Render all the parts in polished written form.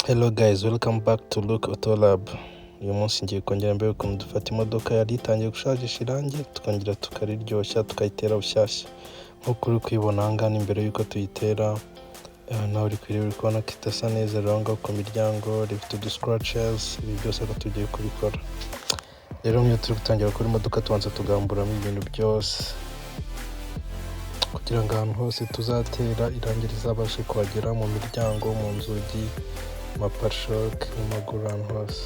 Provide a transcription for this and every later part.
Hello guys, welcome back to Look Auto Lab. Uyu munsi ngiye kongera mbere ukuntu dufata imodoka yari itangiye gushajisha irangi, tukongera tukariryoshya, tukayitera bushyashya. Nk'uko uri kuyibona aha ngaha, ni mbere y'uko tuyitera. Nawe uri kuyireba, uri kubona ko idasa neza. Rero aho ngaho ku miryango rifite udu scratches, ibi byose ko tugiye kubikora. Rero nk'iyo turi gutangira gukora imodoka, tubanza tugamburamo ibintu byose kugira ngo ahantu hose tuzatera irangi rizabashe kuhagera: mu miryango, mu nzugi, mu mapare-chocs, mu maguru, ahantu hose.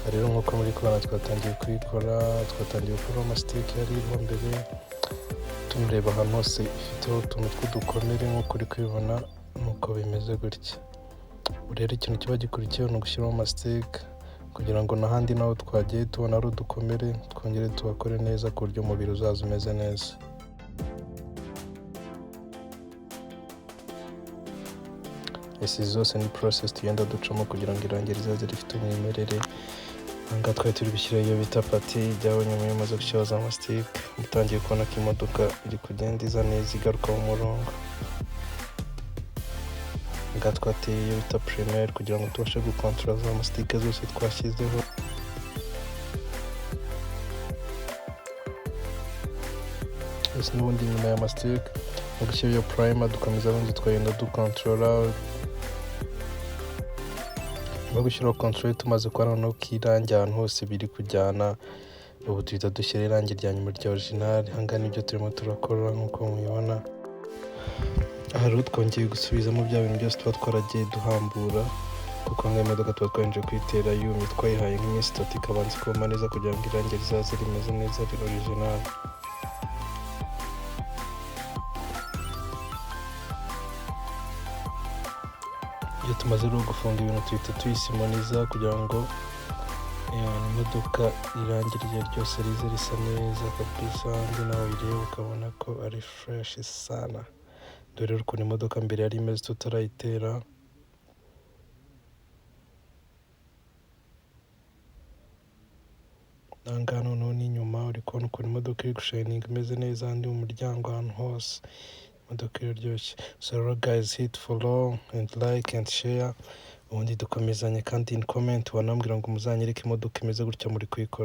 Aha rero, nk'uko muri kubona, twatangiye kuyikora, twatangiye gukora mastic yari iriho mbere, tunareba ahantu hose ifiteho utuntu tw'udukomere. Nk'uko uri kubibona, nuko bimeze gutya. Ubu rero ikintu kiba gikurikiyeho ni ugushyiramo mastic kugira ngo n'ahandi naho twagiye tubona ari udukomere twongere tuhakore neza, ku buryo umubiri uzaza umeze neza. Izi zose ni process tugenda ducamo kugira ngo irangi rizaze rifite umwimerere. Aha ngaha twari turi gushyiraho iyo bita putty ijyaho nyuma iyo umaze gushyiraho za mastic. Utangiye kubona ko imodoka iri kugenda iza neza, igaruka mu murongo. Aha ngaha twateye iyo bita primer kugira ngo tubashe gukontorora za mastic zose twashyizeho. Ese n'ubundi nyuma ya mastic no gushyira iyo primer, dukomeza ubundi tukagenda dukontorora. Nyuma yo gushyiraho control, tumaze kubona noneho ko irangi ahantu hose biri kujyana, ubu duhita dushyira irangi rya nyuma rya original. Aha ngaha nibyo turimo turakora nk'uko mubibona. Aha rero twongeye gusubizamo bya bintu byose tuba twaragiye duhambura, kuko nk'iyo modoka tuba twabanje kuyitera yumye, twayihaye nk'iminsi 3 ikabanza kuma neza kugira ngo irangi rizaze rimeze neza, ari original. Iyo tumaze rero gufunga ibintu, tuhita tuyisimoniza kugira ngo imodoka irangi rye ryose rize risa neza kabisa, andi nawe uyireba ukabona ko ari fresh sana. Dore rero ukuntu imodoka mbere yari imeze tutarayitera. Aha ngaha noneho n'inyuma uri kubona ukuntu imodoka iri gushininga, imeze neza, andi mu muryango, ahantu hose imodoka iraryoshye. So rero guys, hit follow and like and share, ubundi dukomezanye. Kandi in comment wanambwira ngo muzanyereke imodoka imeze gutya muri kuyikora.